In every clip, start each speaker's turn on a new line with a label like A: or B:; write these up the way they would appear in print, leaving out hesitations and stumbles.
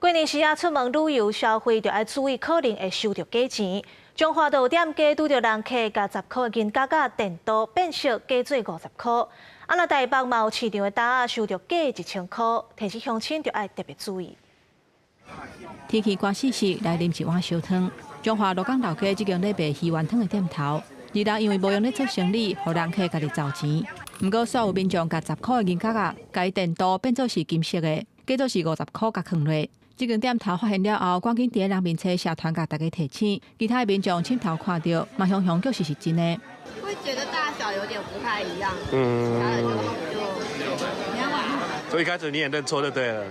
A: 過年時啊，出門旅遊消費就愛注意，可能會收著假錢。彰化就有店家拄著人客共10箍的銀角仔電鍍變色假做50箍。啊，若台北嘛有市場的擔仔收著假1000箍，提醒鄉親就愛特別注意。
B: 天氣寒絲絲，來啉一碗燒湯。彰化鹿港老街這間咧賣魚丸湯的店頭，二樓因為無閒咧做生理，予人客家己找錢。毋過，煞有民眾共10箍的銀角仔，共電鍍變做是金色的，假做是50箍共囥落。這間店頭發現了後，趕緊佇咧人面前社團共大家提醒，其他的民眾揤頭看著，嘛雄雄確實是真的。
C: 會覺得大小有點不太一樣，就
D: 所以一開始你也認錯就對了。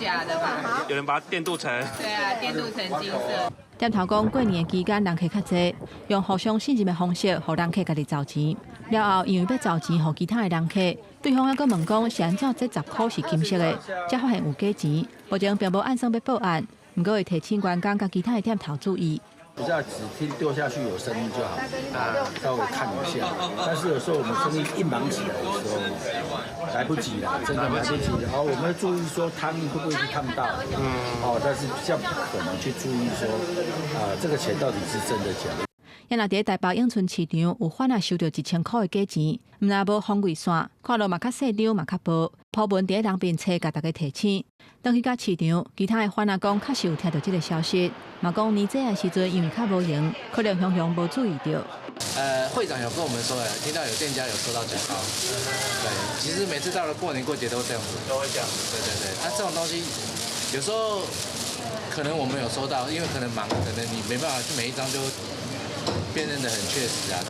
E: 假的吧？
D: 有人把它電鍍成。
E: 對啊，電鍍成金色。
B: 店頭講過年期間人客較濟，用互相信任的方式，予人客家己找錢。了後，因為欲找錢予其他的人客，對方猶閣問講是按怎這十箍是金色的，才發現有假錢。目前並無按算欲報案，毋過會提醒員工佮其他的店頭注意。
F: 比較只聽丟下去有聲音就好，稍微看一下。但是有時候我們生意一忙起來的時候，來不及了，真的來不及了。哦，我們要注意說湯會不會去燙到，哦，但是比較不可能去注意說，啊，這個錢到底是真的假的。
B: 也若佇台北永春市場有販仔收著1000箍的假錢，毋但無防偽線，看落嘛較細張嘛較薄，鋪文佇咧人面冊共大家提醒。轉去到市場，其他的販仔講確實有聽著這个消息，嘛講年節的時陣因為較無閒，可能常常無注意著。
G: 會長有跟我們說，聽到有店家有收到假鈔。對，其實每次到了過年過節都這樣子，
D: 都會這樣。
G: 對對對，那這種東西有時候可能我們有收到，因為可能忙，可能你沒辦法去每一張都辨認得很確實啊。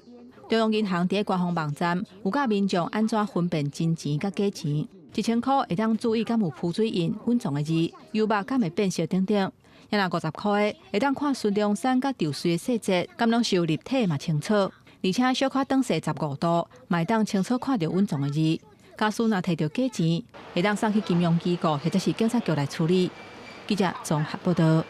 B: 中央銀行佇官方網站有教民眾按怎分辨真錢佮假錢，1000箍會當注意敢有浮水印、隱藏的字、油墨敢會變色等等。若50箍的，會當看孫中山佮稻穗的細節，敢攏是有立體嘛清楚。而且小可轉踅15度，嘛會當清楚看著隱藏的字。假使若提著假錢，會當送去金融機構或者是警察局來處理。記者綜合報導。